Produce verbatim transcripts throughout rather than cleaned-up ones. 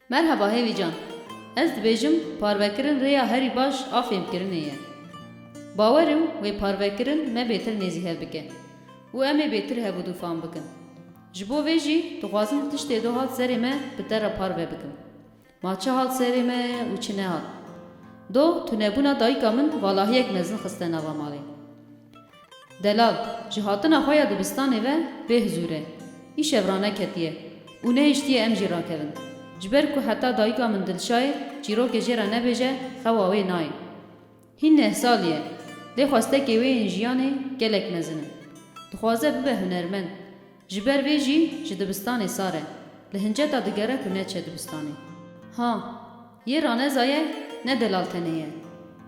Merheba hêvîcan. Ez dibêjim parvekirin rêya herî baş a fêmkirinê ye. Bawer im wê parvekirin me bêtir nêzî hev bike û em ê bêtir hev û dû fam bikin. Ji bo vê jî dixwazim tiştê do hat serê me bi te re parve bikim. Ma çi hat serê me û çi nehat. Do tunebûna dayika min valahiyek mezin xiste nava malê. Delal, ji hatina xwe ya dibistanê ve bêhizûr e. Îşev raneketiye û nehiştiye em jî rakevin. Ji ber ku heta dayika min Dilşayê çîrokê jê re nebêje, xewa wê nayê. Hîn neh salî ye, lê xwestekê wê yên jiyanê gelek mezin in. Dixwaze bibe hunermend. Ji ber vê jî ji dibistanê sar e. Li hinceta digere ku neçe dibistanê. Ha, yê raneza ye, ne delal tenê ye.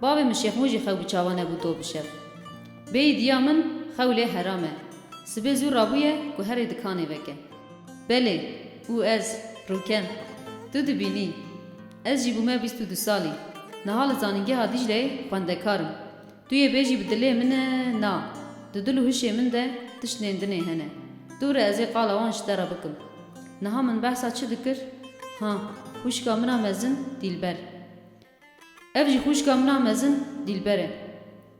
Bavê min Şêxmû jî xew bi çavan hebû do bi şev. Bêyî diya min xew lê heram e. Sibê zû rabûye ku herê dikanê veke. Belê, û ez, Rûken, tu dibînî. Ez jî bûme bîst û du salî. Niha li Zanîngeha Dîcleyê xwendekar im. Tu yê bêjî bi dilê min e, na. Di dil û hişê min de tiştên dinê hene. Dûr e ez ê qala wan ji te re bikim. Niha min behsa çi dikir? Ha, xwişka min a mezin Dîlber. Ev jî xwişka min a mezin Dîlber e.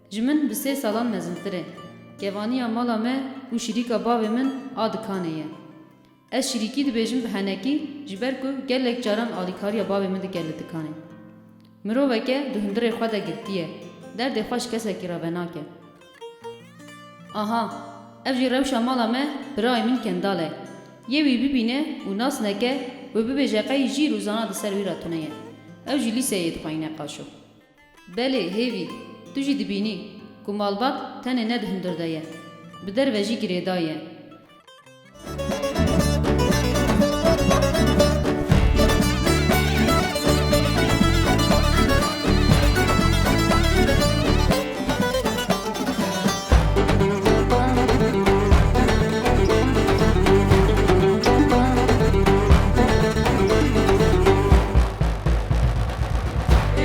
Ji min bi sê salan mezintir e. Kevaniya mala me û şirîka bavê min a dikanê ye. Ez şirîkî dibêjim bi henekî, ji ber ku gelek caran alîkariya bavê min dike li dikanê. Miroveke di hundirê xwe de girtî ye, derdê xwe ji kesekî re venake. Aha, ev jî rewşa mala me, birayê min Kendal e. Yê wî bibîne û nas neke, wê bibêje qey jîr û zana di ser wî re tune ye. Ew jî lîseyê dixweyne qaşo. Belê, hêvî, tu jî dibînî ku malbat tenê ne di hundir de ye, bi derve jî girêdayî ye.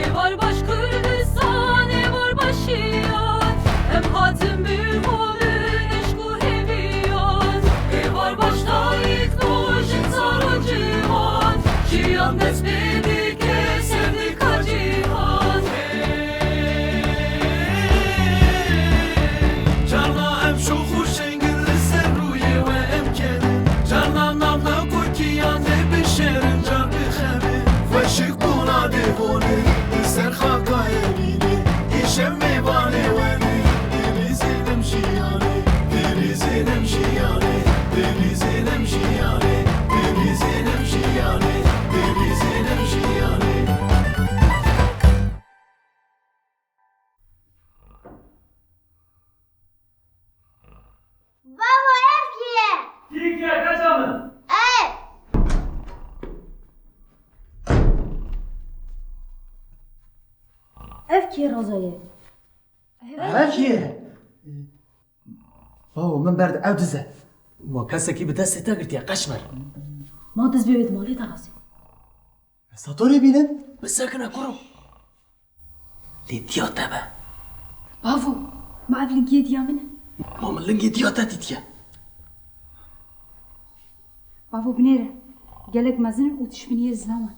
Êvar baş Kurdistan, êvar baş jiyan, em hatin bi holin eşq û hêviyan. Êvar baş dayik, nojin, zar û ciwan, jiyan dest pê dike, ser dika cîhan. Carna em şox û şengin li ser rûyê we em kenin. Carna navna kokiyan dê bişêrin, car bixemin. Xweşik bona dê honin, li ser xaka evînê. Îşev mêvanê we ne, dê lîzênim jiyanê, dê lîzênim jiyanê, dê lîzênim jiyanê, dê lîzênim jiyanê, dê lîzênim jiyanê. Baba, ev kî ye? Kî, kî ye, keça min? Ev. Ev kî ye, Roza ye? Ev kî ye? Bawo, min berde, ew diz e. Ma kesekî bi destê te girtiye, qeşmer. Ma diz bê wê di malê de razê. Ez satorê bînim. Bisekine kuro. Lê diya te be. Bavo, ma ev lingiyê diya min e? Ma min lingê diya te dîtiye. Bavo, binêre. Gelek mezin in û dişminiyê zilam e.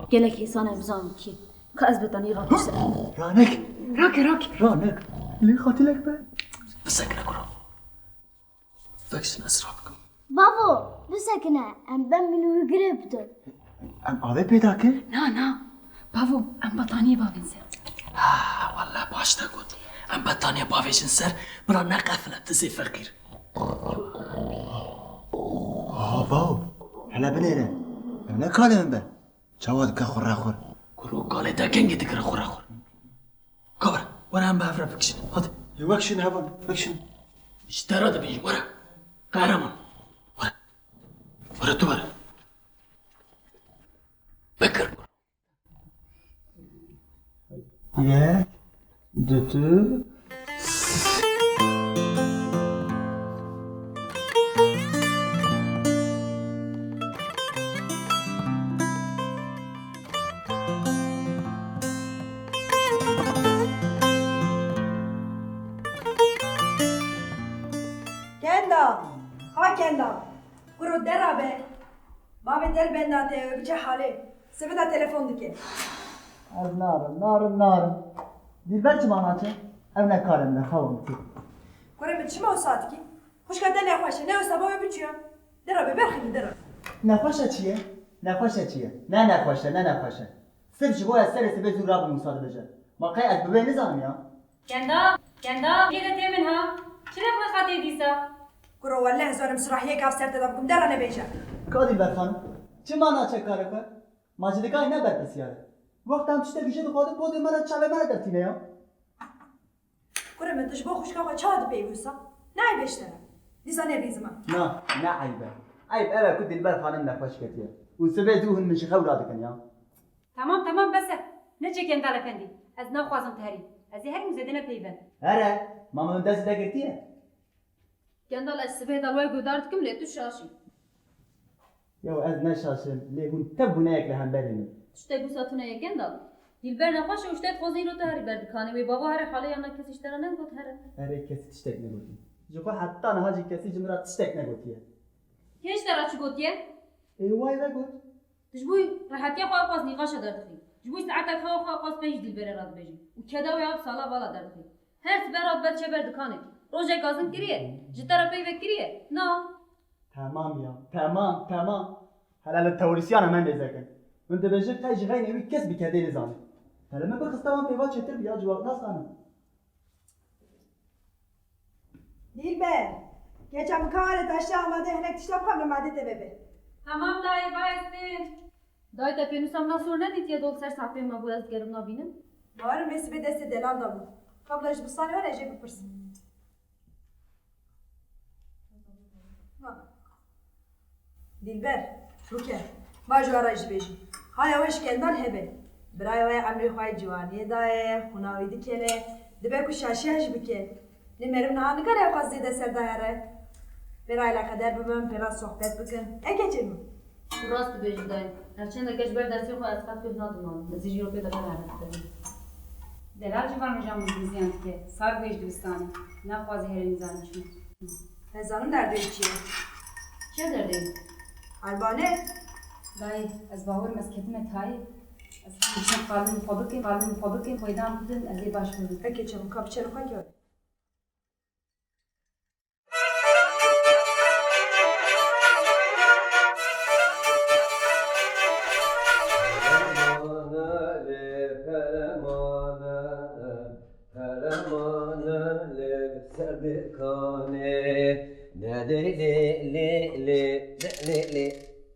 Gelek hêsan e bizanin kî. Ka ez betanî rakim ser. Ranek. Rake, rake. Ranek. Lê xatilek be. Bisekine kuro. Vekşin ez rabikim. Bavo, bisekine, em bemgin û girê bidin. Em avê pê dakin? Na, na. Bavo, em betaniyê bavên ser. Ha, welle baş te got. Em betaniyê bavêjin ser, bila neqefile dizê feqîr. Aha, bavo. Hele binêre. Em ne kalê min be. Çawa dike xurexur? Kuro kalê te kengê dikire xurexur. Ka were, were em bi hev re bikişînin. Hadi. Ê, wekşîn hevan, wekşîn. Ji te re dibêjim, were. Qehreman. Were. Were tu were. Bikir. Yek, dutu. Kenda, ha Kenda, kuro dera be. Bavê te li benda te ye, wê biçe halê. Sibê de telefon dike. Ez narim, narim, narim. Dilber çima naçe? Ew ne karê min e, xewa min tê. Kurê min, çima wisa dikî? Xwişka te nexweş e, ne wisa bavê biçûya. Dera be, berxî min, dera. Nexweş e çi ye? Nexweş e çi ye? Ne nexweş e, ne nexweş e. Sirf ji bo ez serê sibê zû rabim wisa dibêje. Ma qey ez bi wê nizanim ya? Kenda, Kenda, lê de tê min ha. Çi lê xwe xatê dîsa? Kuro, welleh ez werim sirahiyê gav ser te de bikim, dera nebêje. Ka Dilber xanim, çima naçe karê xwe? Ma ji dikayê ne berpirsiyar e. Wexta em tiştekî jê dixwazin, pozê me re, çavê me re dertîne ya. Kurê min, tu ji bo xwişka xwe çawa dipeyivî wisa? Ne eyb e ji te re? Dîsa nebîzime. Na, ne eyb e. Eyb ew e ku Dilber xanim nexweş ketiye. Û sibê zû hûn min ji xew radikin ya. Temam, temam, bes e. Neçe Kendal Efendî. Ez naxwazim tu herî. Ez ê herîm zêde ne peyvend. Here, ma min dest negirtiye? Kendal, ez sibê de we guhdar dikim, lê tu şaş î. Ya ez ne şaş im, lê hûn tev bûne yek li hemberê min. Tiştek wisa tune ye Kendal. Dilber nexweş e û ji te dixwazin îro tu herî ber dikanê. Wê bava here halê ya na kesî ji te re negot here. Erê, kesî tiştek negotî. Ji xwe heta niha jî kesî ji min re tiştek negotiye. Kê ji te re çi gotiye? Ê, way vegot. Tu ji bo rehetiya xwe ew qas nîqaşa derdixî. Ji bo saeta xewa xwe ew qas pêş Dilberê re dibêjî. Û keda wê ew sala vala derdixî. Her sibe re dibe diçe ber dikanê. Rojek gazin kiriye, ji te re peyvek kiriye? Na. Temam ya, temam, temam. Hele li teorîsiyana me mêze kin. Min dibêje qey ji xeynê wî kes bi kedê nizane. Hele min bixiste wan pêva çêtir bi ya, civak nazanim. Dilber, keça min ka were taştê amade, hinek tişta bixwe min madê te vebe. Tamam dayê, ba ez tên. Dayê, te pênûsa min a sor nedîtiye, dol ser sehpê me bû, ez digerim nabînim. Bawerim vê sibê destê delal de bû. Ka bila ji dibistanê were jê bipirsim. Na. Dilber, Ruke, ba ji we re jî bêjim. Haya we ji Kendal hebe. Biraya we emrê xwe yê ciwaniyê daye, xwîna wî dikele, dibe ku şaşiya jî bike. Lê meriv niha nikare ew qas zêde ser daye re. Pê re eleqedar bibin, pê re sohbet bikin. E keçê min. Tu rast dibêjî dayê. Her çendeke ji ber destê xwe ez qet guh nadim wan. Ez ê jî îro pê de berhev bibim. Delal ji van rojan min ziyan dike. Sar bûye ji dibistanê. Naxwaze herê nizane çima. Ez zanim derdê wî çi ye. Çi derdê wî? Erbane. Dayê, ez bawerim ez ketime tayê. Ez hemşin qalin xwe bikim, qalin xwe bikim, xwêdan bidim, ez ê baş bibim. Peki çabuka biçe li xwe kewre.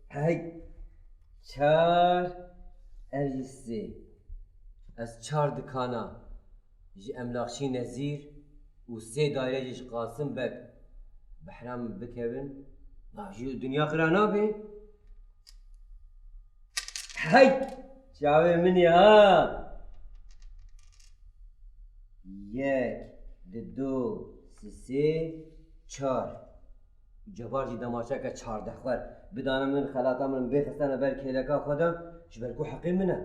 Hey! Çar, ev jî sê. Ez çar dikana ji Emlakçî Nezîr û sê daîre jî ji Qasim Beg behra min bikevin, nav jî dinya xira nabe. Hey! Çavê min ya! Yek, dido, sisê, çar. Cebar jî demaçeke çardeh xwer. Bidane min, xelata min bê xistene ber kêleka xwe de, ji ber ku heqê min e.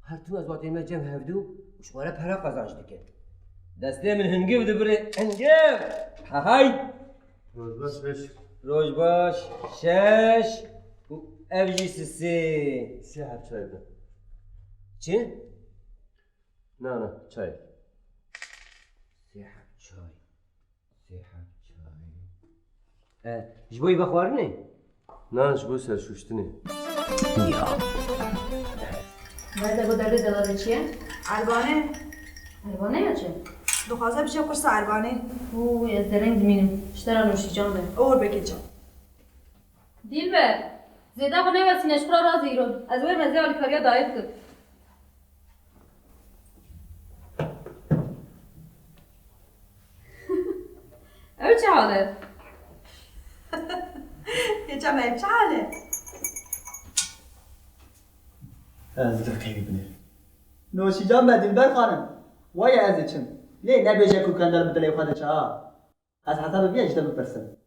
Her tim ez watê me cem hevdû û ji xwe re pere qezanc dikin. Destê min hingiv dibirê, hingiv! Hehay! Roj baş, beş. Roj baş, şeş û ev jî sisê. Sê heb çay bide. Çi? Na, na, çay. Sê heb çay. Sê heb çay. E, ji bo î vexwarinê? Na, ji bo serşûştinê. Ya. Berde, bu derdê delalê çi ye? Erbane. Erbane ya çi? Dixwaze biçe kursa erbanê. Û ez dereng dimînim. Ji te re nûşîcan be. Oxir be keçan. Dilber, zêde xwe newesîne, ji xwe re razî îro. Ez wê mezê alîkariya dayê bikim. Ew çi hal e? Keçe me, ev çi hal e? Ez li qeybî binêrim. Noşîcan be Dilber xanim. Waye ez ê çim. Lê nebêje ku Kendal bi dilê xwe diçe ha. Ez heta bi vî ye ji te bipirsim.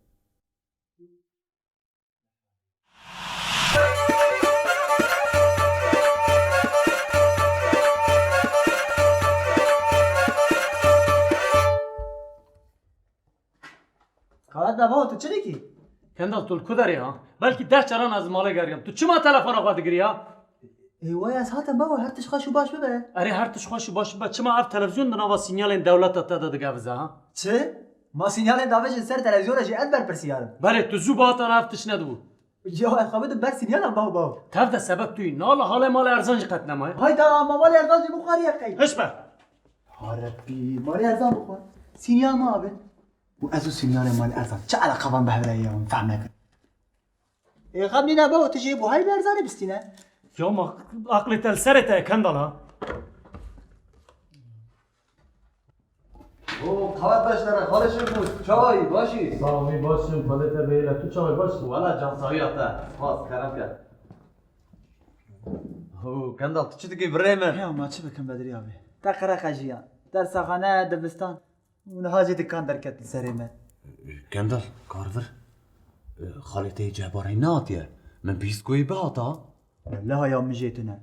Xelat be bavo, tu çi dikî? Kendal, tu li ku derê ha? Belkî deh caran ez malê geriyam. Tu çima telefona xwe digirî ha? Ê, waya ez hatim baba, her tişt xweş û baş bibe. Erê, her tişt xweş û baş bibe. Çima ev televîzyon di nava sînyalên dewleta te de digevize ha? Çi? Ma sînyalên davêjin ser televîzyona jî ez berpirsiyar im. Belê, tu zû bihatana ev tişt nedibû. Ya, ez xwe bidim ber sînyalan baba. Tev de sebeb tu yî. Nala halê malê Erzan jî qet nemaye. Hayda, ma malê Erzan jî bixwariye qey. Hiş be. Ya Rebbî, malê Erzan bixwar. Sînyal ma abi. Û ez û sînyalê malê Erzan çi eleqa van bi hev re ye, min fehm nekir. Ê, xem nîne babo, tu jî bû hay Erzanê bistîne. Ya ma aqlê te li serê te ye Kendal ha? Oo, qewet beşlere, xalê Şirxûş, çawayî, başî? Sağ ol, baş im, xalê te bêle, tu çawayî, baş? Wela can sawiya te, spas, kerem ke. Oo, Kendal, tu çi dikî birê min? Ya ma çi bikim Bedrî abi? Te qereqe jiyan, dersaxane, dibistan. Û niha jî dikan derketin serê me. Kendal, kar vir. Xalê te yê Cehbar hîn nehatiye. Min bihîst ku wê bihata. Welahi ya min jê tune.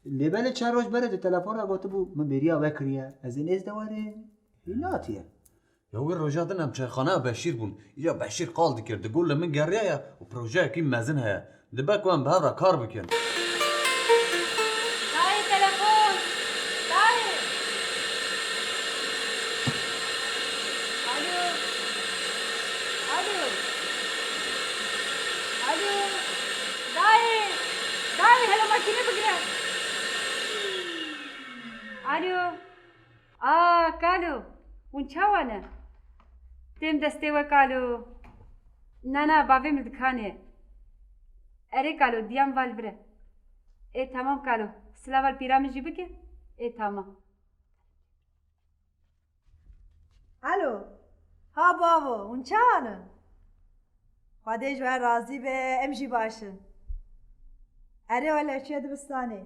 Lê belê çar roj berê di telefon re gotibû, min bêriya we kiriye. Ez ê nêz de werim. Hîn nehatiye. Ya wê roja din em çayxaneya Beşîr bûn. Îca Beşîr qal dikir, digot li min geriyaye û projeyekî mezin heye. Dibe ku em bi hev re kar bikin. Dayê telefon! Dayê! Alo! Alo! Alo! Dayê! Dayê, hele makîne bigire! Alo! A, kalo, hûn çawa ne? Têm destê we kalo. Na, na, bavê min dikanê. Erê kalo, diyan val vire. Ê, tamam kalo. Silav al pîra min jî bike. Ê, tamam. Alo. Ha bavo, hûn çawa ne? Xwedê ji we razî be, em jî baş in. Erê wele çûye dibistanê.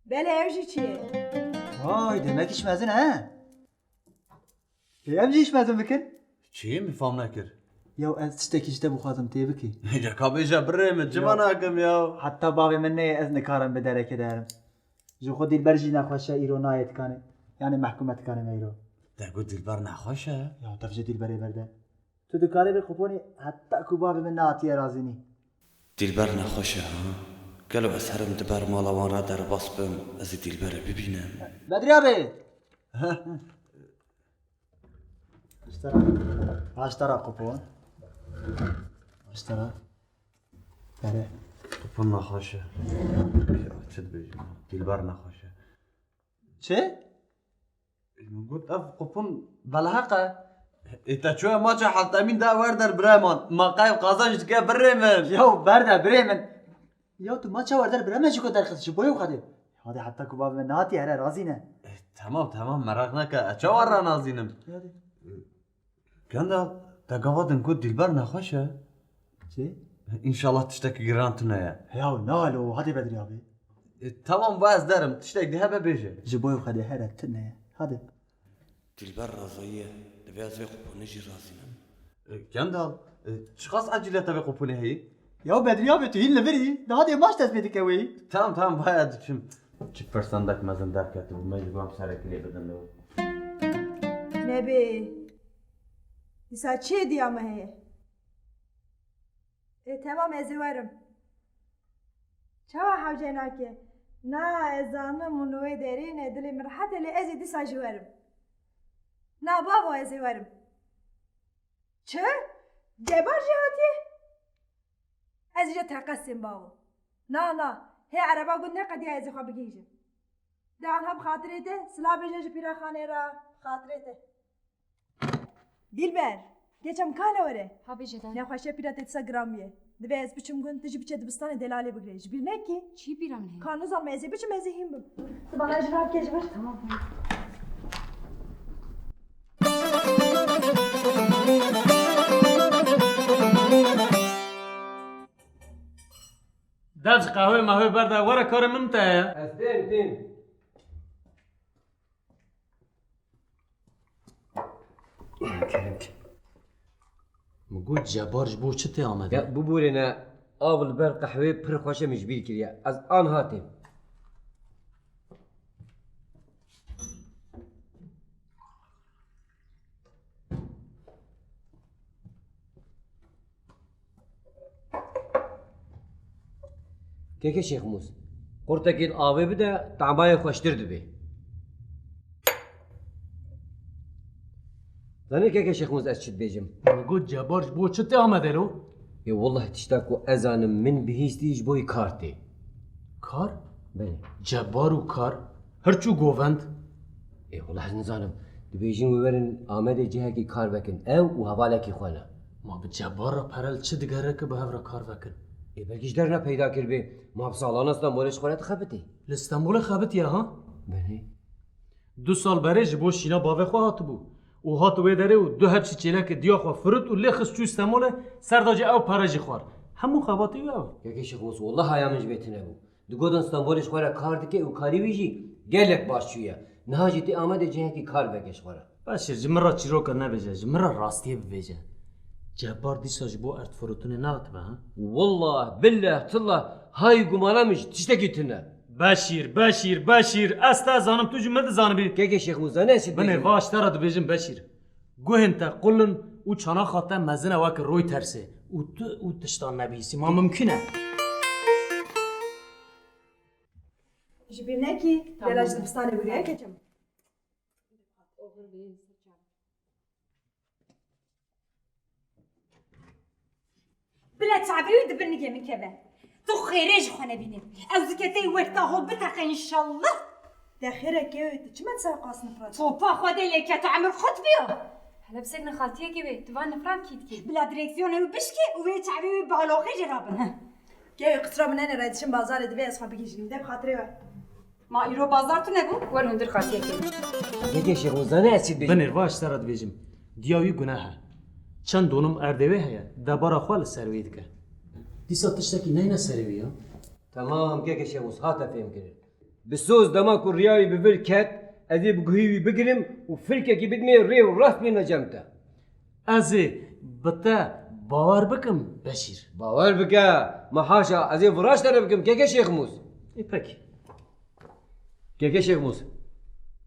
Belê ew jî çûye. Vay, demek iş mezin he? Ê, em jî iş mezin bikin. Çi? Min fam nekir. Ya ez tiştekî ji te bixwazim tê bikî. Ca ka bêje birê min, çima nakim ya? Heta bavê min neyê ez nikarim bi derekê de herim. Ji xwe Dîlber jî nexweş e, îro nayê dikanê. Yanî mehkûm e dikanê me îro. Te got Dîlber nexweş e? Ya tev ji Dîlberê berde. Tu dikarî vê quponî heta ku bavê min nehatiye razînî. Dîlber nexweş e ha? Gelo ez herim di ber mala wan re derbas bim, ez ê Dîlberê bibînim? Bedriya bê! Aştara. Aştara qupon. Aştara. Pere. Qupon nexweş e. Ya, çi dibêjim? Dîlber nexweş e. Çi? Min got, ev qupon belheq e. Ê, te çûye maça Heltemîn de wer der birê man. Ma qey qazanç dike birê min. Yaw, berde birê min. Ya tu maça wer der birê min jî ku derxist ji bo yew xwedê. Hadi heta ku bavê min nehatiye here razî ne. Ê, temam, temam, meraq neke. Ez çawa ranazînim? Hadi. Kendal, te gava din got Dîlber nexweş e. Çi? Înşallah tiştekî giran tune ye. Heya, nalo, hadi Bedrî abi. E, tamam, va ez derim. Tiştek de hebe bêje. Ji bo ew xwedê here tune ye. Hadi. Dîlber razayî ye. Divê ez vê quponê jî razînim. E, Kendal, e, çiqas ecîle te vê quponê heyî? Ya Bedrî abi, tu hîn li vir î. Daha dê maç dest pê dike wê. Tamam, tamam, va ez diçim. Çi pirsandek mezin derketibû, me ji bo em serekî lê bidin li wir. Nebê. Dîsa çi diya me heye? Ê, temam, ez ê werim. Çawa hewce nake? Na, ez zanim hûn li wê derê ne, dilê min rehet e, lê ez ê dîsa jî werim. Na, bavo, ez ê werim. Çi? Cebbar jî hatiye? Ez îca teqesên bavo. Na, na, hê ereba gund neqediya ez ê xwe bigihîjim. De anha bi xatirê te, silav bêje ji pîraxanê re, bi xatirê te. Dîlber, keçem kale were. Ha bêje dayê. Nexweşiya pîra te dîsa giran bûye. Divê ez biçim gund, tu jî biçe dibistanê delalê bigire. Ji bîr nekî? Çi bîra min heye? Ka nizanim ez ê biçim, ez ê hîn bim. Tu bana ji nav ke ji vir. Tamam. Dev ji qehwê mehwê berde, were karê min te ye. Ez têm, têm. Min got Cebar ji bo çi tê amade? Ya bibûrêne, av li ber qehwê pir xweş e, min ji bîr kiriye. Ez anha têm. Keke Şêxmûs, qurtekê li avê bide, tamayê xweştir dibe. Zanî keke Şêxmûs ez çi dibêjim? Min got Cebar ji bo çi tê Amedê lo? Ê wellah tişta ku ez zanim min bihîstî ji bo wî kar tê. Kar? Belê. Cebar û kar? Hirç û govend? Ê, wela ez nizanim. Dibêjin wê werin Amedê cihekî kar vekin. Ew û hevalekî xwe ne. Ma bi Cebar re pere li çi digere ki bi hev re kar vekin? Ê, belkî ji derve peyda kiribê. Ma bi salan e Stenbolê ji xwe re dixebitê. Li Stenbolê xebitiye ha? Belê. Du sal berê ji bo şîna bavê xwe hatibû. Û hat wê derê û du hepsî çêlekê diya xwe firut û lê xist çû Stenbolê, ser da jî ew pere jî xwar. Hemû xebatê wî ew. Keke Şêxmûs, wela haya min ji bê tune bû. Digotin Stenbolê ji xwe re kar dike û karî wî jî gelek baş çûye. Niha jî tê Amedê cihekî kar veke ji xwe re. Beşîr, ji min re çîroka nebêje, ji min re rastiyê bibêje. Cebbar dîsa ji bo erdfirotinê nehatibe, ha? Wallah, billah, tillah, hay gumana min ji tiştekî tune. Beşîr, Beşîr, Beşîr, ez te zanim, tu jî min dizanibî. Keke Şêxmûs, zanî ez çi dibêjim? Binêr, va ji te re dibêjim Beşîr. Guhên te qul in û çanaxa te mezin e weke Reutersê û tu û tiştan nebihîstî. Ma mimkun e? Ji bîr nekî, Tamam. Gela ji dibistanê bûriye keçim. Bila çavê wî di bin nigê min keve. Tu xêrê ji xwe nebînî. Ew zikê te yê wek tahol biteqe înşallah. De xêreke wê tu çima disa qas nifrat? Topa Xwedê lê ke tu emir xwe dibiya. Hele bisekine xaltiyekê wê, tu van nifran kî dikî? Bila direksiyonê wî bişkî û wê çavê wî baloxê jê rabin. Heh. Kevê qisra min nene re diçim bazarê divê ez xwe bigihîjînim. De bi xatirê we. Ma îro bazar tune bû? Wer hundir xaltiyekê. Yekê Şêxmûs, zanî ez çi dibêjim? Binêr, va ji te re dibêjim. Diya wî guneh e. Çend donim erdê wê heye, debara xwe li ser wê dike. Dîsa tiştekî neyne serê wî ya? Temam, keke Şêxmûs, hate fêhmkirin. Bi soz dema ku riya wî bi vir ket, ez ê bi guhî wî bigirim û filkekî bidimê rê û rast bîne cem te. Ez ê bi te bawer bikim, Beşîr. Bawer bike, me haşa, ez ê viraş te re bikim, keke Şêxmûs. Ê, pekî. Keke Şêxmûs,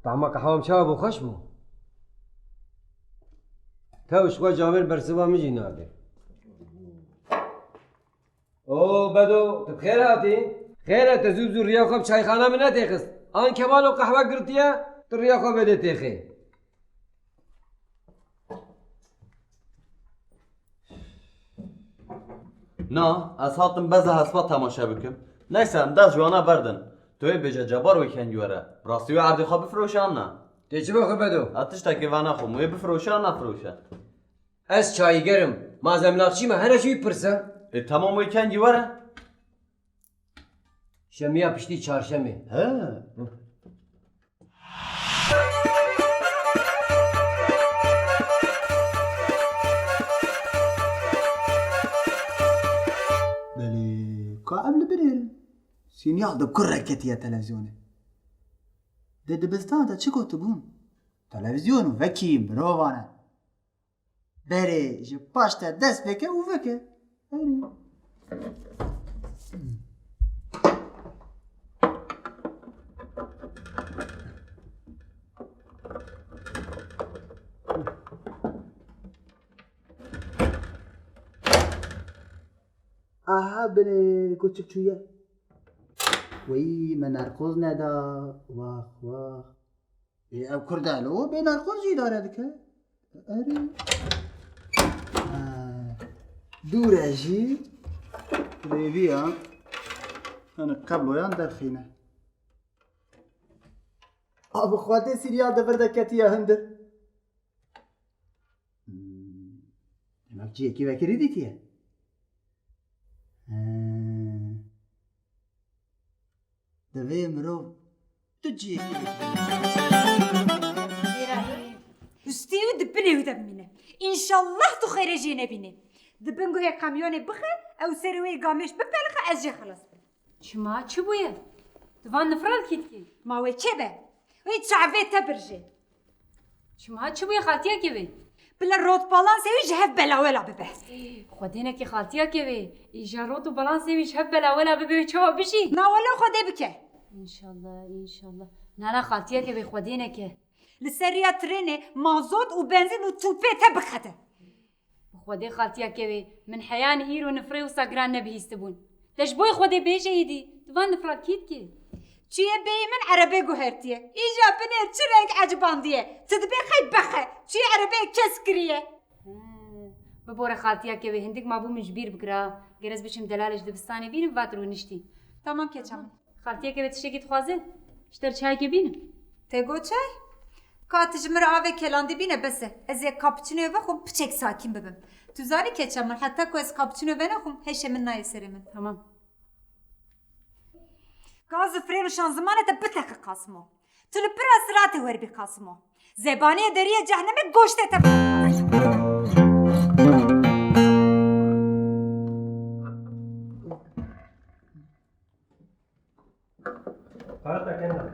tahma qehwa min çawa bû, xweş bû? Tew ji xwe camêr bersiva min jî nake. O Bedo, tu bi xêr hatî? Xêr e, te zû zû riya xwe bi çayxana min netêxist. An Kemalo qehwe girtiye, tu riya xwe vedê têxê. Na, ez hatim beza hespa temaşe bikim. Neyse, em dest ji wana berdin. Tu yê bêje Cebar wê kengî were. Bi rastî wê erdê xwe bifiroşe an na? Tê çi be xwe Bedo? Ez tiştekê venaxwim, wê bifiroşe an nafiroşe? Ez çayîger im. Ma zemlakçî me, here jî wî pirse. Ê, temam, wê kengî were? Şemiya piştî çarşemê. He. Belê, ka em li binêrin. Sînyal de kurre ketiye televîzyonê. Di dibistana de çi gotibûn? Televîzyon û vekî mirovan e. Berê ji paş te dest pê ke û veke. Erê. Aha, binê koçik çûye. Wey, me nerxoz neda. Wax, wax. Ê, ev kurda li o bê nerxoz jî îdare dike. Erê. Ha, dûre jî rêviya hani kabloyan derxîne. A bi xwedê sîriyal di vir de ketiye hundir. Hmm, demek ciyekî vekirî dîtiye. He. Divê mirov tu ciyekî bikî. Hêra hêrê. Ristî û di binê wî de bimîne. Înşallah tu xêrê jê nebînê. Di bin guhê kamyonê bixe, ew serê wê gamêş bipelxe, ez jê xelas bim. Çima? Çi bûye? Tu van nifral kî dikî? Ma wê kê be? Wê çavê te birjê. Çima, çi bûye xaltiyekê wê? Bila rot balansê wî ji hev belawela bibe. Xwedê neke xaltiyekê wê. Îja rot û balansê wî ji hev belawela bibe wê çawa bijî? Na wele Xwedê bike. Înşallah, înşallah. Na, na, xaltiyekê wê, Xwedê neke. Li ser riya trênê mazot û benzîn û tûpê te bixete. Bi Xwedê xaltiyekê wê, min heyanî îro nifrê wisa giran nebihîstibûn. Te ji boyê Xwedê bêje êdî, tu van nifra kî dikî? Çûye bêyî min erebê guhertiye. Îja binêr çi reng ecibandiye. Tu dibê xey bexe. Çûye erebeyê kes kiriye. He, bibore xaltiya kevê hindik mabû min ji bîr bikira. Ger ez biçim delalê ji dibistanê bînim, vat rûniştî. Tamam keça min. Xaltiya kevê tiştekî dixwaze? Ji te re çayekê bînim. Te got çay? Ka tu ji min re avê kelandî bîne bes e. Ez yek cappuccino vexwim, piçek sakîn bibim. Tu zanî keça min, heta ku ez cappuccino venexwim, heşê min nayê serê min. Tamam. Gaz û frên û şanzimanê te biteqe Qasimo. Tu li pira siratê werbî Qasimo. Zebaniyê deriyê cehnemê goştê te bixwe.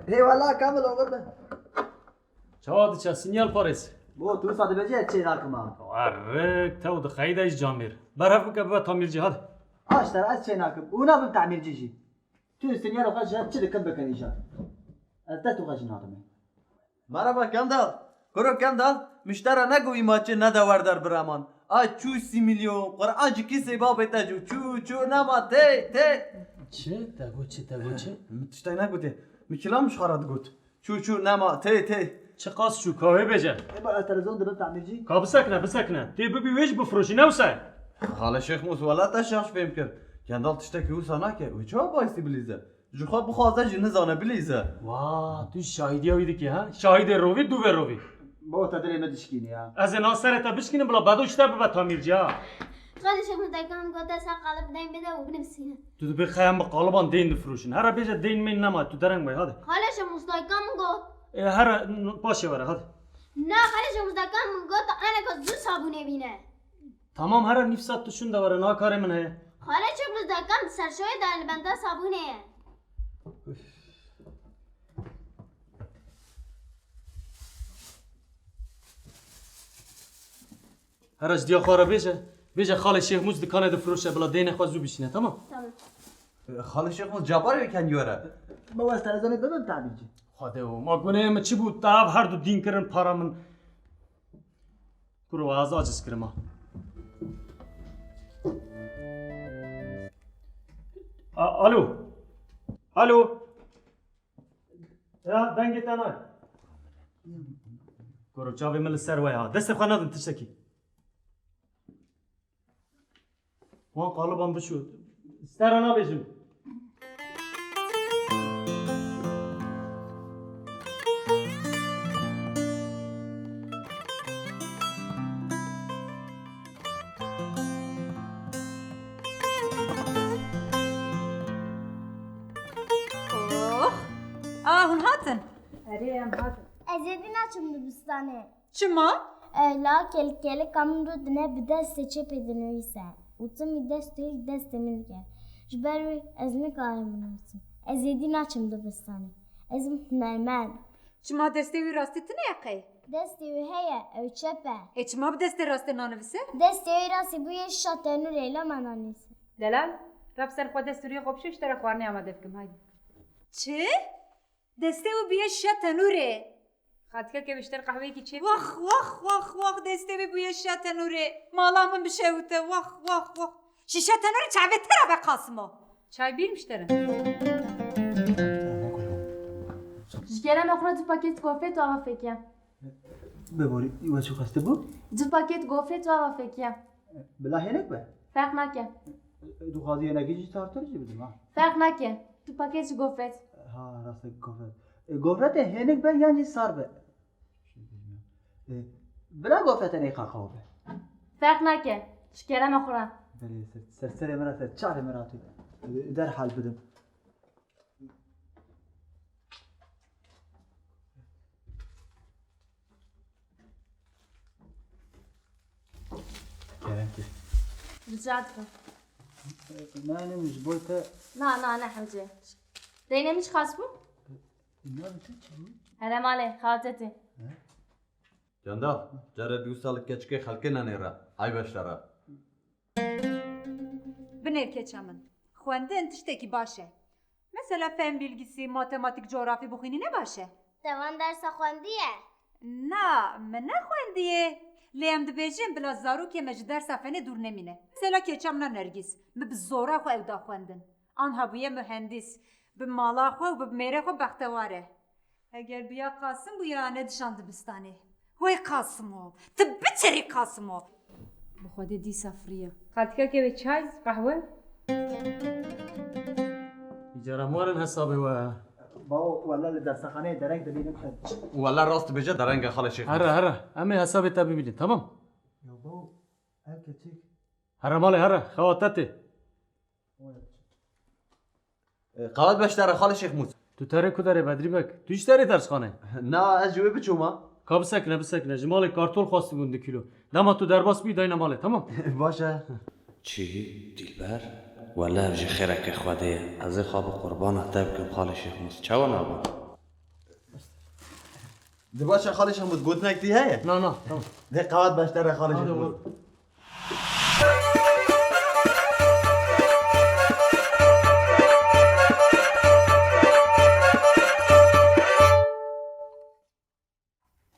Hê wela Kamil oxir be. Çawa diçe sinyal parêz? Bo tu wisa dibêjî ez çê nakim ha. Errik, tew dixeyî de ji camêr. Berhev bike bibe tamîrcî, hadi. Aşter ez çê nakim. Û nabim tamîrcî jî. Tu sinyal xwe ji çi dikin bikin îja. Ez dest xwe jî nadim. Merhaba Kendal. Kuro Kendal, miştera negoyî ma çi nede werdar biraman. Ay çû sî milyon, Quran ji kîsê babê te cû. Çû, çû, nema, tê, tê. Çi? Te got çi, te got çi? Min tiştek negotê. Min kîlam ji xwe re digot. Çû, çû, nema, tê, tê. Çiqas çû, ka wê bêje. Ê, ba, ez televîzyon dibim tamîrcî. Ka bisekine, bisekine. Tê bibî wê jî bifiroşî, ne wisa ye? Xalê Şêx Mûs, wela te şaş fêm kir. Kendal tiştekî wisa nake. Wê çawa baysî bilîze? Ji xwe bixwaze jî nizane bilîze. Wa, tu şahîdiya wî dikî, ha? Şahîdê rovî, dûvê rovî. Bo te dilê me dişkînî ya. Ez ê niha serê te bişkînim, bila bedo ji te bibe tamîrcî, ha? Xalê Şêx Mûs, dayika min got, dest xwe qalib deyn bide û binivîsîne. Tu dibê xeyan bi qaliban deyn difiroşin. Here bêje deyn meyn nema, tu dereng be, hadi. Xalê Şêx Mûs, dayika min got. E, here n-, paşê were, hadi. Na, Xalê Şêx Mûs, dayika min got, eneka zû sabûnê bîne. Tamam, here nîv saet tu şûnde were, niha karê min heye. Xalê Şêx Mûs, dayika min serşoyê dane, li benda sabûnê ye. Here ji diya xwe re bêje. Bêje xalê Şêx Mûs dikanê difiroşe, bila deynê xwe zû bişîne, tamam? Tamam. Xalê Şêx Mûs, cabarê wê kendî were. Ma wez televîzyonê bibim tabî cî. Xwedê o, ma guneyê min çi bû? Te ev her du dîn kirin para min. Kuro, ez aciz kirim ha. A-, alo. Alo. Ya, dengê te nayê. Kuro, çavê min li ser we ya. Destê xwe nadin tiştekî. Wan qaliban bişo. Stera nabêjim. Oh! A, hûn hatin? Erê, em hatin. Ez êdî naçim dibistanê. Çima? Ewla kelkelika min rûdine bi destê çepê dinivîse û timî dest û yek destê min dike. Ji ber wî ez nikarim binivîsim. Ez êdî naçim dibistanê. Ez im hunermend. Çima destê wî rastî tune ye qey? Destê wî heye, ew çep e. Ê çima bi destê rastê nanivise? Destê wî rastî bûye şa tenûrê, lama nanivîse. Delal, rab ser xwe dest û riyê xwe bişo, ji te re xwarinê amade bikim, haydi. Çi? Destê wî bûye şa tenûrê. Xaltikeke wê ji te re qehweyekî çêbike. Wax, wax, wax, wax, destê wî bûye şa tenûrê. Mala min bişewite. Wax, wax, wax. Şîşe tenûrê çavê te re be Qasimo. Çay bîr mi ji te re? Ji kerema xwe re du paket gofret û ava fêkiya. Biborî, we çi xwestibû? Du paket gofret û ava fêkiya. Bila hênek be? Ferq nake. Tu xwazî hênekî jî sartir jî bidim ha. Ferq nake. Tu paket ji gofret. Ha, rast e, gofret. E, gofretê hênik be yan jî sar be? E, bila gofrete neyqa qew be. Ferq nake. Ji kerema xwe re. Belê, ser, ser serê min re, ser çavê min re tu. E, derhal bidim. Kerem ki. Rica dikim. Nayê min ji bo te. Na, na, ne hewce. Deynê min çiqas bû? Nayê min çi çi bû? Here malê, xawtetê. He? Kendal, cara dû sal keçikê xelkê nenêre. Ay beştara. Binêr keça min. Xwendin tiştekî baş e. Mesela fen bilgisi, matematik, coğrafya bixwînî ne baş e? Te van dersa xwendiye? Na, min nexwendiye. Lê em dibêjin bila zarokê me ji dersa fenê dûr nemîne. Mesela keça min a Nergîs, min bi zora xwe ew da xwendin. Anha bûye muhendîs. Bi mala xwe û bi mêrê xwe bextewar e. Heger bûya Qasim bûya nedişan dibistanê. Wey Qasimo, tu biçerî Qasimo. Bi Xwedê dîsa firiye. Xaltika keve çay, qehwe. Îcara mi werin hesabê we. Bawo, wela li dersexaneyê dereng dibînim ez. Wela rast dibêje dereng e xalê Şêx. Here, here. Em ê hesabê te bibînin, tamam? Ya bawo, ev keçik. Here malê, here. Xewa te tê. Qewet beş te re xalê Şêx Mûs. Tu terê ku derê Bedrî Bek? Tu jî terê dersxanê? Na, ez ji wê biçûma. Ka bisekine, bisekine. Ji malê kartol xwestibûn du kîlo. Dema tu derbas bî, dayne malê, tamam? Baş e. Çi? Dilber? Wele ev jî xêreke Xwedê ye. Ez ê xwe bi qurbana te bikim xalê Şêx Mûs. Çawa nabim? Di baş e xalê Şêx Mûs, gotinek tî heye? Na, na, tamam. Dê qewet beş te re xalê Şêx Mûs.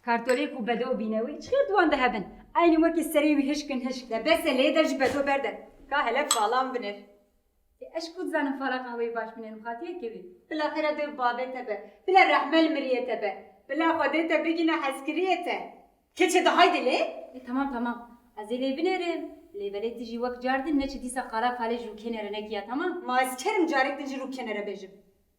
Kartolê ku Bedo bîne wî, çi xêr di wan de hebin? Eynî wekî serê wî hişk in hişk. De bes e, lê de ji Bedo berde. Ka hele falan binêr. Ê, ez ji ku dizanim fala qehweyê baş binêrim, xatiyekê wî? Bila xêra dê û bavê te be. Bila rehme li miriyê te be. Bila Xwedê te bigîne hezkiriyê te. Keçê de haydi lê. E, tamam, tamam. Ez ê lê binêrim. Lê belê tu jî wek cardin neçe dîsa qala falê ji rûkê nere nekiya, tamam? Ma ez kerim carek din ji rûkê nere bêjim.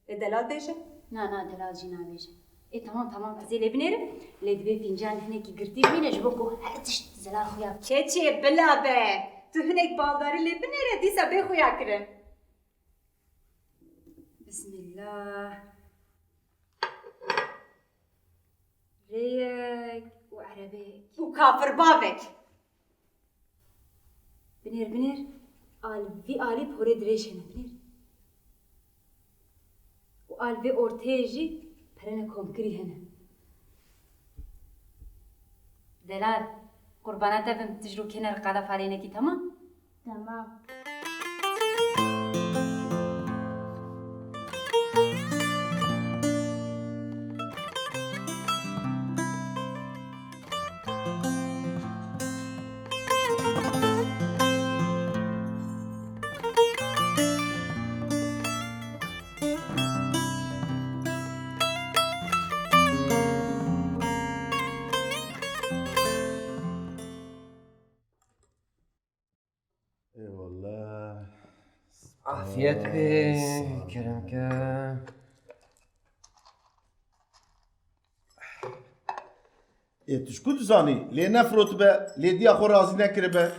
E, delal bêje? Na, na, delal jî nabêje. E, tamam, tamam, ez ê lê binêrim. Lê divê fîncan hinekî girtî bimîne ji bo ku her tişt zelal xuya. Keçê bila be. Tu hinek baldarî lê binêre, dîsa bê xuya kirin. Bismillah. Rêyek û erebeyek. Û kafirbavek. Binêr, binêr. Al vî alî porê dirêj hene, binêr. Û al vê orteyê jî perene komkirî hene. Delal, qurbana te bim, tu ji rûkê nere qala falê nekî, temam? Tamam. Eyvallah. Afiyet be, kerem ke. Ê, tu ji ku dizanî? Lê nefrotibe, lê diya xwe razî nekiribe.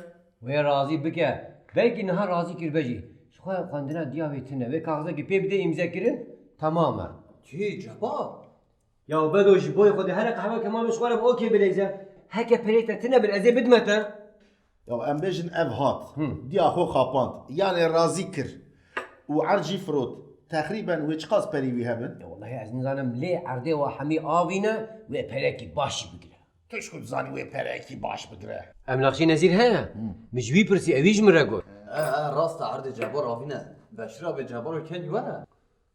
Wê razî bike. Belkî niha razî kiribe jî. Ji xwe xwendina diya wê tune. Wê kaxizekê pê bide îmze kirin, temam e. Kî, Cebar? Ya Bedo, ji boyê Xwedê here qehweke ma min ji xwe re bi okê bileyze. Heke perê te tine bin, ez ê bidime te. Ya em bêjin ev hat, Hı. diya xwe xapand, yanê razî kir û erd jî firot. Texrîben wê çiqas perî wî hebin? Ya wellahî ez nizanim, lê erdê wa hemî avîne, wê perekî baş jî bigire. Tu ji ku dizanî wê perekî baş bigire? Em nexşî Nezîr heye? Hı. Min ji wî pirsî, ewî ji min re got. E, e, rast e, erdê Cebar avîne. Veşîra bê Cebar û kengî were.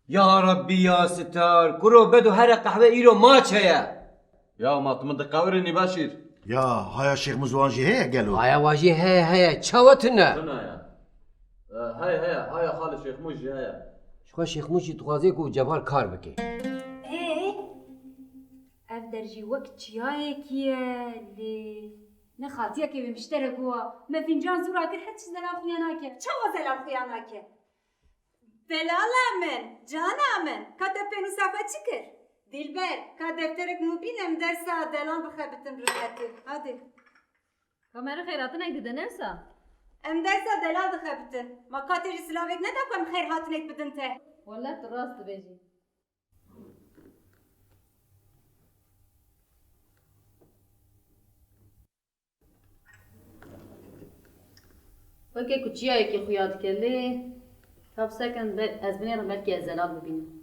Ya Rabbî ya Sitar, kuro Bedo here qehwe îro maç heye. Ya ma tu min diqewirînî Beşîr? Ya haya Şêx Mûs wan jî heye gelo? Haya wa jî heye, heye. Çawa tune? Tune ye. E, heye, heye. Haya xalê Şêx Mûs jî heye. Ji xwe Şêx Mûs jî dixwaze ku Cebar kar bike. Ê, ev der jî wek çiyayekî ye, lê ne xaltiyekê wê mişterek wa. Me fîncan zû rakir, her çi zelal xuya nake. Çawa zelal xuya nake? Delala min, cana min, ka te pênûsa xwe çi kir? Dilber, ka defterek nû bîne, em dersa delal bixebitin rihmetî. Hadi. Ka me re xêrhatinek dide, ne wisa? Em dersa delal dixebitin. Ma ka tê jî silavek neda ku em xêrhatinek bidin te? Wele tu rast dibêjî. Weke ku çiyayekî xuya dike lê, ka bisekin be-, ez binêrim belkî ez zelal bibînim.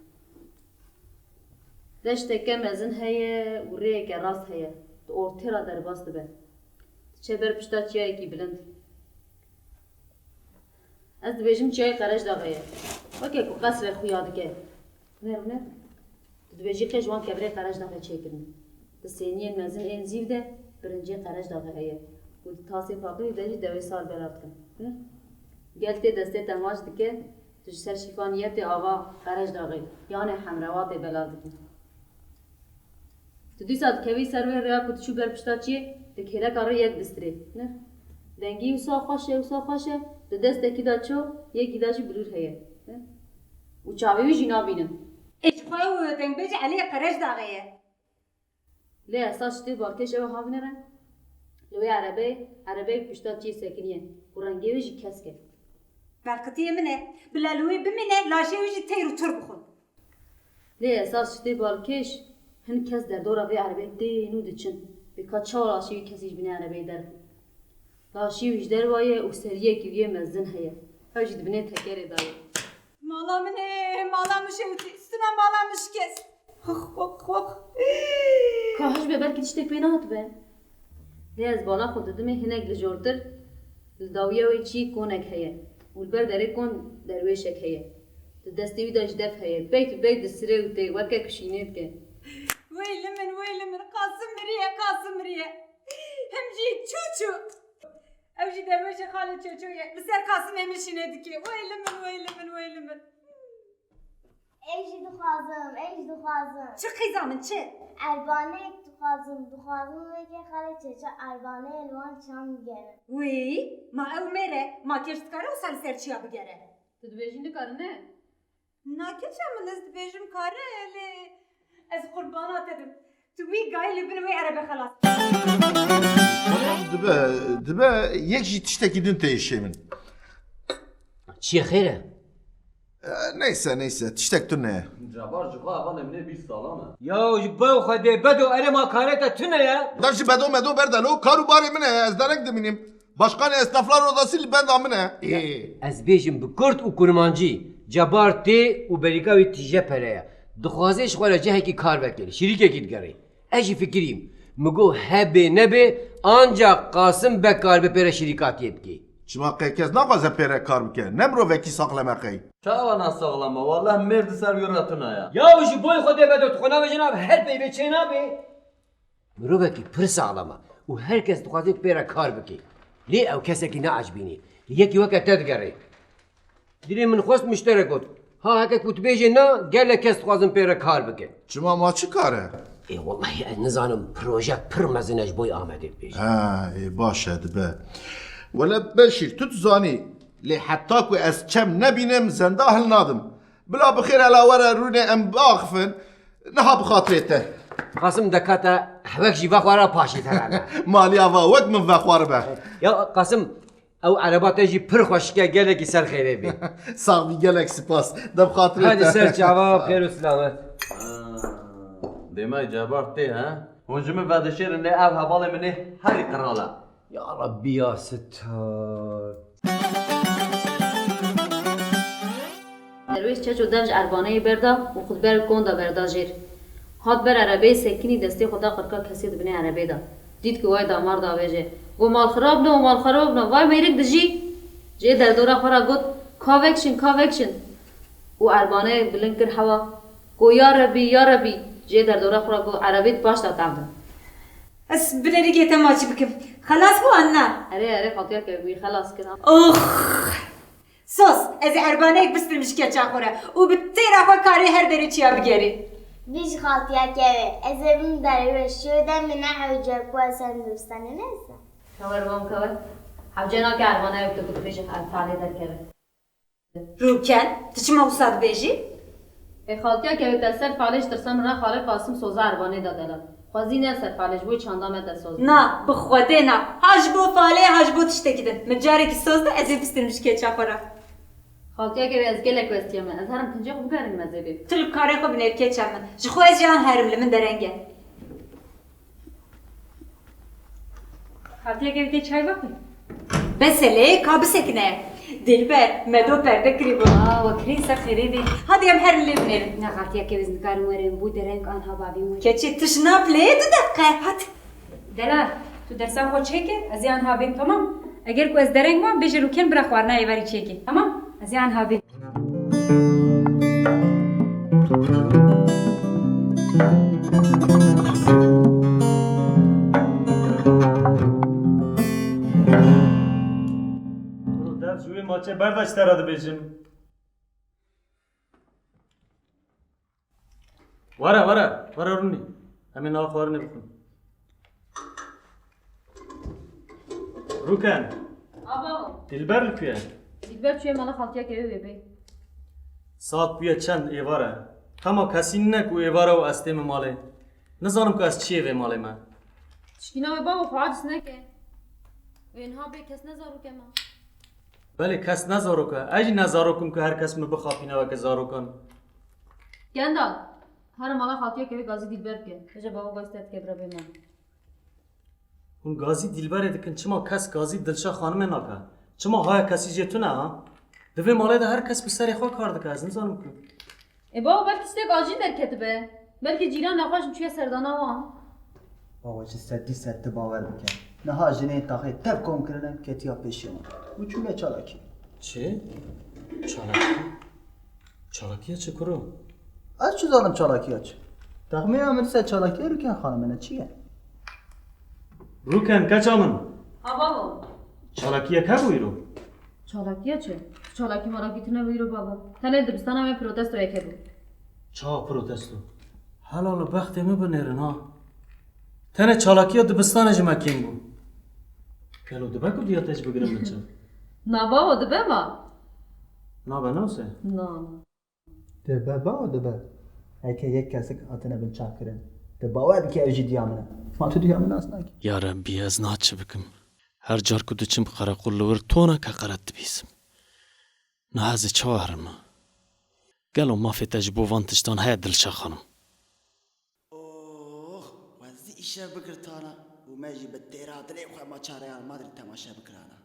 Deşteke mezin heye û rêyeke rast heye. Di ortê re derbas dibe. Diçe ber pişta çiyayekî bilind. Ez dibêjim çiyayê Qerecdaxê ye. Weke ku qesrek xuya dike. Huner, huner. Tu dibêjî qê ji wan kevirê Qerecdaxê çêkirin. Di sêniyên mezin ên zîv de birincê Qerecdaxê heye û di tasê paqirî de jî dewê sar belav dikin. Huner. Gel tê destê te maç dike, Tu ji ser şîfa niyetê ava Qerecdaxê, yanê Hemrewatê belav dikî. Tu dîsa dikevî ser wê rêya ku diçû ber pişta çiyê, di kêleka rê yek distirê. Ne? Dengî wisa xweş e, wisa xweş e, di destekî de ço, yekî de jî bilûr heye. Ne? Û çavê wî jî nabînin. Ê ji xwe ew dengbêjê Eliyê Qerecdaxê ye. Lê esas tiştê balkêş ew e ha binêre. Li wê erebeyê, erebeyek pişta çiyê sekiniye û rengê wê jî kesk e. Berqitiyê min e. Bila li wê bimîne, laşê wî jî teyr û tur bixwin. Lê esas tiştê balkêş, hin kes derdora vê erebeyê tên û diçin. Bê ka çawa laşê wî kesî ji binê erebeyê derxin? Laşê wî ji derwa ye û seriyekî wî yê mezin heye. Ew jî di binê tekerê de ye. Mala min ê, mala min şewitî, stina mala min şikest. Xux, xux, xux. Ka hij be, belkî tiştek pê nehatibe. Lê ez bala xwe didimê hinek lijortir, li dawiya wê çî konek heye û li ber derê kon derwêşek heye. Di destê wî de jî def heye. Peyt û peyt disire û tê weke ku şînê dike. Wey li min, wey li min, Qasim miriye, Qasim miriye. Him jî çû çû. Ew jî derwêşê xalê Çoço ye. Li ser Qasimê min şînê dikê. Wey li min, wey li min, wey li min. Ê jî dixwazim, ê jî dixwazim. Çi qîza min, çi? Erbaneyek dixwazim, dixwazim weke xalê Çoço erbaneyê li wan çand bigere. Wî, ma ew mêr e, ma kêş dikare wisa li ser çiya bigere? Tu dibêjî nikare ne? Na keça min, ez dibêjim kare, lê ez qurbana te bim. Tu wî gayî li bin wê erebe xelas. Dibe, dibe yek jî tiştekî din tê îşê min. Çi ye, xêr e? E, neyse, neyse, tiştek tune ye. Cebar ji xwe hevalê min ê bîst salan e. Ya ji bo Xwedê bedo, erê ma karê te tune ye. Da ji bedo medo berde lo, kar û barê min e, ez dereng dimînim. Başkanê Esnaflar Odası li benda min e. Ê. Ez bêjim bi kurt û kurmancî, Cebar tê û berîka wî tije pere ye. Dixwaze ji xwe re cihekî kar vekê, şirîkekî digerê. Ez jî fikirîm. Min got hebê nebê, ancak Qasim be kar bi pê re şirîkatiyê dikê. Çima qey kes naxwaze pê re kar bike? Ne mirovekî saxlem e qey? Çawa nasaxlem e? Wallah mêr di ser wî re tune ye. Ya ji boy Xwedê bedo, tu xwe navêje nav her peyvê çê nabê. Mirovekî pir saxlem e û her kes dixwaze pê re kar bike. Lê ew kesekî neecibînî. Yekî weke te digerê. Dilê min xwest muşterek got. Ha heke ku tu bêjê na, gelek kes dixwazin pê re kar bikin. Çima ma çi kar e? Ê wellahî ez nizanim, proje pir mezin e ji bo Amedê dibêjim. Ha, ê baş e dibe. Wele Beşîr, tu dizanî, lê heta ku ez çem nebînim, zenda hilnadim. Bila bi xêr hela were rûnê em biaxifin, niha bi xatirê te. Qasim dekate hewek jî vexwara paşê te re. Maliya va wek min vexwaribe. Ya Qasim, ew ereba te jî pir xweşik e, gelekî ser xêrê bê. Sax bî, gelek spas. De bi xatirê te. Hadi ser çava, xêr û selamet. Dêmay Cebar tê, he? Hûn ji min vedişêrin lê ev hevalê min ê herî qral e. Ya Rabbî ya Sittar. Derwêş Çeço dev ji erbaneyê berda û xwe di ber kon de berda jêr. Hat ber erebeyê sekinî, destê xwe da qirka kesê di binê erebê de. Dît ku way damar davêje. Got, "Mal xirab no, mal xirab no. Vay mêrik dijî." Jê derdora xwe re got, "Ka vekişin, ka vekişin." Û erbaneyê bilind kir hewa. Got, "Ya Rebî, ya Rebî." Jê derdora xwe re got, "Erebê di paş de tevdin." Ez binêrîkê te maçî bikim. Xelas bû an na? Erê, erê, xaltiya kevbûyî xelas kir. Ox! Sos, ez ê erbaneyek bistirim ji keça xwe re û bi têra xwe karê her derê çiya bigerê. Bî ji xaltiya kevê, ez ê bim derê wê şû de min nehewce ku ez sen dibistanê neyse. Kewer bam kewer. Hewce nake erbaneyek tu ku dibêjî ev talê derkeve. Rûken, tu çima wisa dibêjî? Ê xaltiya kevê te ser falê ji tirsa min re xalê Qasim soza erbanê da delal. Xwezî ne ser falê ji bo çanda me te soz. Na, bi Xwedê na. Ha ji bo falê, ha ji bo tiştekî din. Min carekî soz de ez ê bistirim ji keça xwe re. Xaltiya kevê ez gelek westiya me. Ez herim kincê xwe bigerim mezê bê. Tu li karê xwe binêr keça min. Ji xwe ez jî an herim li min dereng e. Xaltiya kevê tê çay vexwî? Bes e lê, ka bisekine. Dilber, me do perde kirî bo. Aa, we kirî ser xêrê bê. Hadi em herin lê binêrin. Ne xaltiya kevê ez nikarim werim, bû dereng anha babî were. Keçê tu ji nav lê du deqe. Hadi. Delal, tu dersan xwe çêke, ez ê anha bêm, tamam? Eger ku ez dereng mam, bêje Rûken bira xwarina êvarî çêke. Tamam? Ez ê anha bêm. Kuro dev ji wê maçê berda ji te re dibêjim. Were, were, were rûnî. Em ê niha xwarinê bixwin. Rûken. Ava. Dilber li ku ye? Dilber çûye mala xaltiyeke wê wê bê. Saet bûye çend êvar e? Hema kesî nîne ku êvar e û ez tême malê. Nizanim ku ez çi yê vê malê me. Tişkîna wê bavo xwe aciz neke. Wê niha bê kes ne zarok e ma. Belê kes ne zarok e. Ez jî ne zarok im ku her kes min bixapîne weke zarokan. Kendal, here mala xaltiyeke wê gazî Dilber bike. Hêja bavo gazî te dike bira bê me. Hûn gazî Dilberê dikin, çima kes gazî Dilşa xanimê nake? Çima haya kesî jê tune ha? Di vê malê de her kes bi serê xwe kar dike, ez nizanim ku. Ê bavo, belkî tiştek acîl derketibe. Belkî cîran nexweş bû çûye serdana wan. Bavo, ji sedî sed tu bawer bike. Niha jinên taxê tev kom kirine, ketiya pêşiya min. Û çûne çalakî. Çi? Çalakî? Çalakiya çi kuro? Ez çi zanim çalakiya çi? Texmîna min ser çalakiya Rûken xanimê ne çi ye? Rûken, keça min. Ha bavo. Çalakiyek hebû îro? Çalakiya çi? Çalakî malakî tune bû îro bavo. Tenê dibistana me protestoyek hebû. Çawa protesto? Helal bextê min binêrin ha. Tenê çalakiya dibistanê ji me kêm bû. Gelo dibe ku diya te jî bigirim min çi? Na bavo, dibe ma. Nabe, nase? Na, na. Dibe bavo, dibe. Heke yek kesik hatine binçavkirin. Tu bawer dikî ev jî diya min e. Ma tu diya min nas nakî. Ya Rebbî, ez niha çi bikim? Her car ku diçim qerequl li wir toneke qeret dibîsim. Niha ez ê çawa herime? Gelo mafê te ji bo van tiştan heye Dilşa xanim? Ox, we zî îşev bigirtana û me jî bi têra dilê xwe maça Real Madrid temaşe bikirana.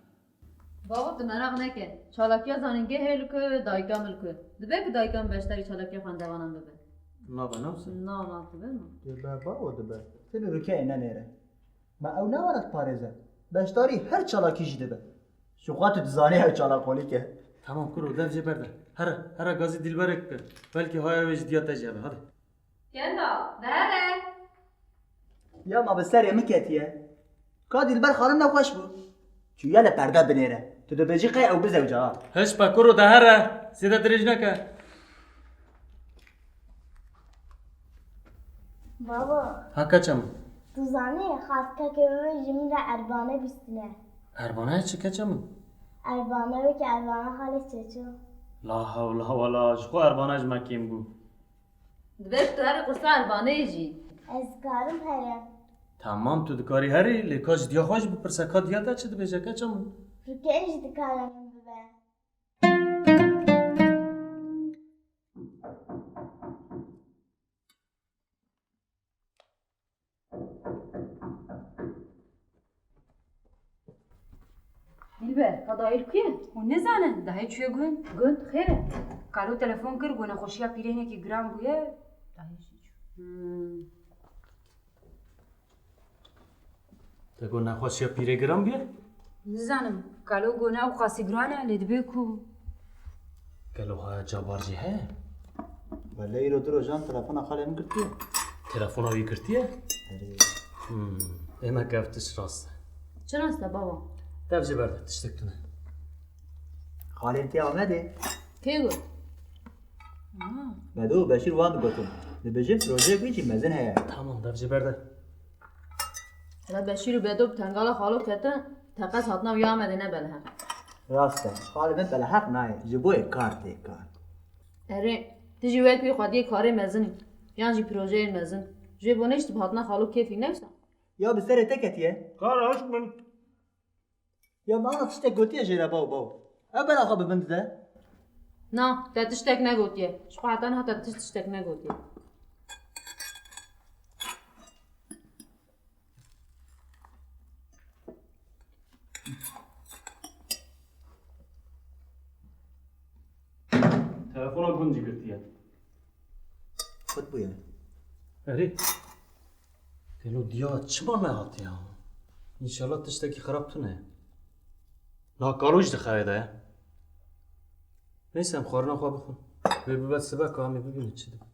Bavo, tu meraq neke. Çalakiya zanîngehê li ku, dayika min li ku. Dibe ku dayika min beşdarî çalakiya xwendevanan bibe. Nabe, nase? Na, na, dibe mi? Dibe, bavo, dibe. Sê li rûkeyê nenêre. Me ew ne were diparêze. Beşdarî her çalakî jî dibe. Ji xwe tu dizanî ew çalakxolîk e. Tamam kuro, dev jê berde. Here, here gazî Dilberek bike. Belkî haya wê ji diya te jî hebe. Hadi. Kenda, dihere. Ya ma bi serê min ketiye. Ka Dilber xanim nexweş bû. Çûye li perde binêre. Tu dibêjî qey ew bizewca ha. Hiş be kuro, dihere. Zêde dirêj neke. Baba. Ha keça min. Tu zanî, xaltikeke wê ji min re erbane bîstine. Erbane çi keça min? Erbane weke erbana xalê Çeço. La hewla wela, ji xwe erbane ji me kêm bû. Dibe tu herî qursa erbaneyê jî. Ez dikarim herim. Tamam, tu dikarî herî, lê ka ji diya xwe jî bipirse, ka diya te çi dibêje, keça min? Rûkeyê jî dikare min bibe. Dilber, ka dayê li ku ye? Hûn nizanin, dayê çûye gund. Gund, xêr e? Kalo telefon kir, got nexweşiya pîrê hinekî giran bûye, dayê jî çû. Hmm. Te got nexweşiya pîrê giran bûye? Nizanim, kalo got ne ew qasî giran e, lê dibe ku. Gelo haya cabar jî heye? Wele îro du rojan telefona xalê min girtiye. Telefona wî girtiye? Erê. Hmm, demek ev tişt rast e. Çi rast e baba? Dev jê berde, tiştek tune. Xalên tê Amedê. Kê got? Ha. Bedo û Beşîr wan digotin. Dibêjin projeyek wî jî mezin heye. Tamam, dev jê berde. Hele Beşîr û Bedo bi tengala xalo ketin, teqez hatina wî Amedê ne beleheq. Rast e. Xalê me beleheq nayê. Ji bo yê kar tê kar. Erê, tu jî wek wî xwediyê karê mezin î. Yan jî projeyên mezin. Jê bo neşt bi hatina xalo kêfî newsa. Ya bi serê te ketiye? Kar aşk min. Ya me ana tiştek gotiye jê re baw baw. Ew bela xwe bi min dide. Na, te tiştek negotiye. Ji xwe heta niha te tiş-, tiştek negotiye. Telefona gund jî girtiye. Xwet bûye. Erê. Gelo diya çima nehatiye? Înşallah tiştekî xirab tune. Na kalo jî di xewê de ye. Neyse, em xwarina xwe bixwin. Wê bibe sibe ka em ê bibînin çi dibe.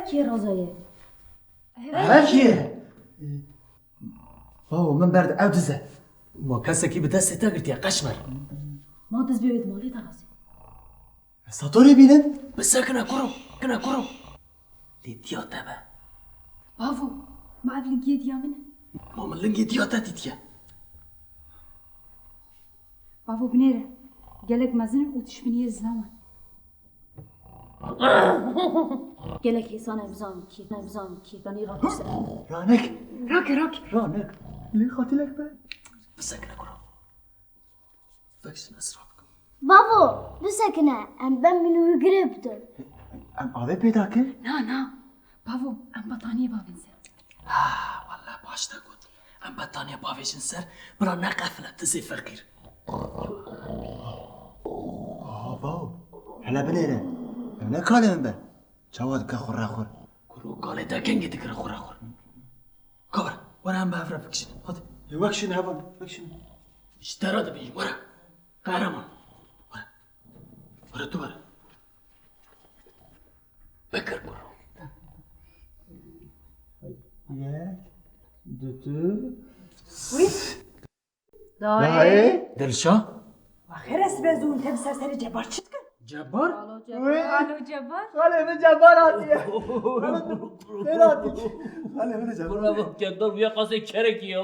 Kê Roza ye? Ev kê ye? Bavo, min berde, ew diz e. Ma kesekî bi destê te girtiye, qeşmer. Ma diz bê wê di malê de razê. Ez satorê bînim. Bisekine kuro, kine kuro. Lê diya te be. Bavo, ma ev lingiyê diya min e? Ma min lingê diya te dîtiye. Bavo binêre. Gelek mezin in û tişt bi niyê zilam e. Gelek hêsan e, bizanim kî, ne bizanim kî. Danî rakî ser. Ranek. Rake, rake. Ranek. Lê xatilek be. Bisekine kuro. Vekşin ez rabikim. Bavo, bisekine, em ben min wî girê bidin. Em avê pêda kin? Na, na. Bavo, em betaniyê bavên ser. Ha, welle baş te got. Em betaniye bavêjin ser, bila neqefile dizê feqîr. Aha, bavo. Hele binêre. Ev ne kalê min be. Çawa dike xurrexur? Kuro kalê te kengê dikire xurrexur. Ka were, were em bi hev re bikişînin. Hadi. Ê, wek şîn heval, wek şîn. Ji te re dibêjim, were. Qehreman. Were. Were tu were. Bikir kuro. Yek, dutu. Wî? Dayê. Dilşa? Xêr e, sibê zûn te bi ser serê Cebar çi dikin? Cebar? Alo Cebar. Alo Cebar. Xalê min Cebar hatiye. Xêr hatî. Xalê min Cebar. Kura bak, Cebar, bu yakası kerek ya.